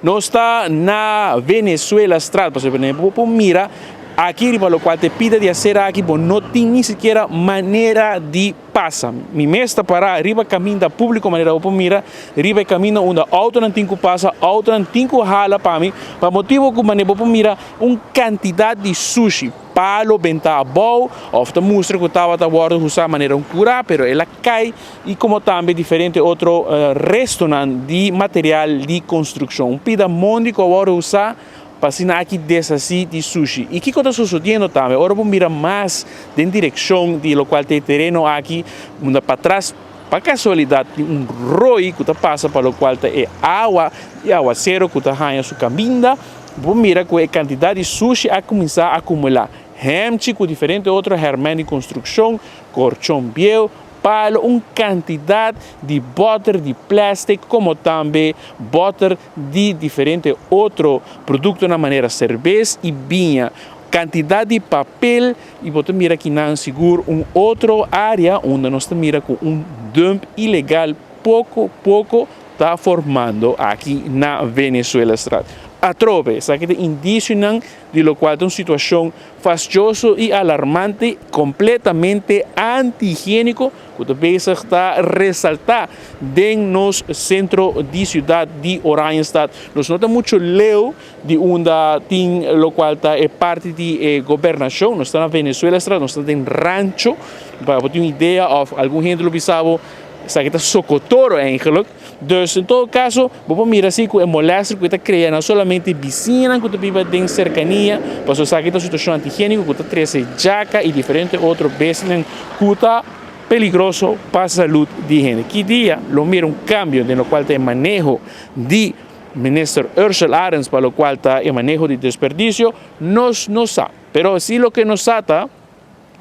Nos ta na Venezuela Straat, pasobra bo por mira aki riba locual te pida di hacer aki, bo no tin ni sikiera manera di pasa. Mi mes ta para riba caminda publico, manera bo por mira riba e caminda unda autonan tin cu pasa, autonan tin cu hala pa mi, pa motibo cu manera bo por mira un cantidad di sushi, palo benta abou of ta mustra cu tabata wordo usa manera un cura, pero el a cay y como tambe diferente otro restonan di material di construccion. Un pida mondi cu a wordo usa pa asina aki deshaci di sushi. Y kico ta sucediendo tambe? Ora bo mira mas den direccion di locual ta e tereno aki, unda patras pa casualidad tin un rooi cu ta pasa pa locual ta e awa di awacero cu ta haya su caminda, bo mira cu e cantidad di sushi a cuminsa acumula. Hemchi cu diferente otro herment di construccion, corchon bieu, palo, un cantidad di boter di plastic como tambe boter di diferente otro productonan manera cerbes y biña, cantidad di papel y bo ta mira kinan sigur un otro area unda nos ta mira cu un dump ilegal poco poco ta formando aki na Venezuelastraat. Atrobe, esaki ta indicionan di locual ta un situacion fastioso y alarmante, completamente anti-higienico cu ta bezig ta resalta den nos centro di ciudad di Oranjestad. Nos no ta mucho leu di unda tin locual ta e parti di e gobernacion, nos ta na Venezuelastraat, nos ta den Rancho, pa bo tin un idea of algun hende lo bisa bo esaki ta Socotoro eigenlijk. Dus en todo caso bo por mira si cu e molester cu e ta crea no solamente bisiñanan cu ta biba den cercania, pasobra esaki ta un situacion antihigienico cu ta trece djaca y diferente otro bestianan cu ta peligroso pa salud di hende. Ki dia lo mira un cambio den locual ta e maneho di Minister Ursell Arends pa locual ta e maneho di desperdicio, nos no sa. Pero si loke nos sa ta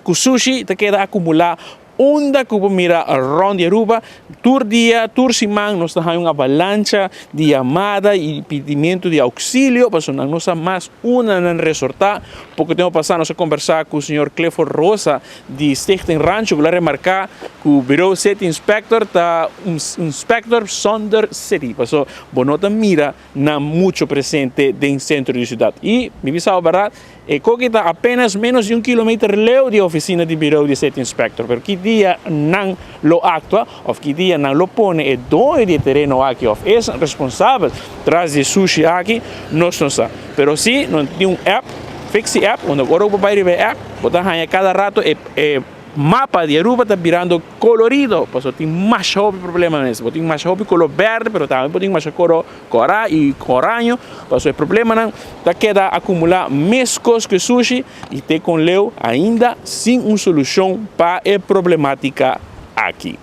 cu sushi ta keda acumula unda cu bo mira rond di Aruba, tur dia, tur siman nos ta haña un avalancha di yamada y pidimento di auxilio pasobra nan no sa mas unda nan resorta. Poco tempo pasa nos a conversa cu señor Clifford Rosa di Stichting Rancho cu lo a remarca cu Bureau City Inspector ta un inspector zonder city pasobra bo no ta mira nan mucho presente den centro di ciudad. Y mi bisa bo berdad, e koki ta apenas menos di un kilometer leu di e oficina di Bureau di City Inspector, pero ki dia nan lo actua of ki dia nan lo pone e doño di e tereno aki of es responsabel tras di e sushi aki, nos no sa. Pero si nos tin un app, Fixi app, unda ora ku bo bai riba e app, bo ta haña kada rato e e mapa di Aruba ta birando kolorido, pasobra tin masha hopi problema mes. Bo tin masha hopi kolor berde, pero tambe bo tin masha kolor kòrá i oraño, pasobra e problemanan ta keda akumulá meskos ku e sushi i te kon leu ainda sin un solushon pa e problematika aki.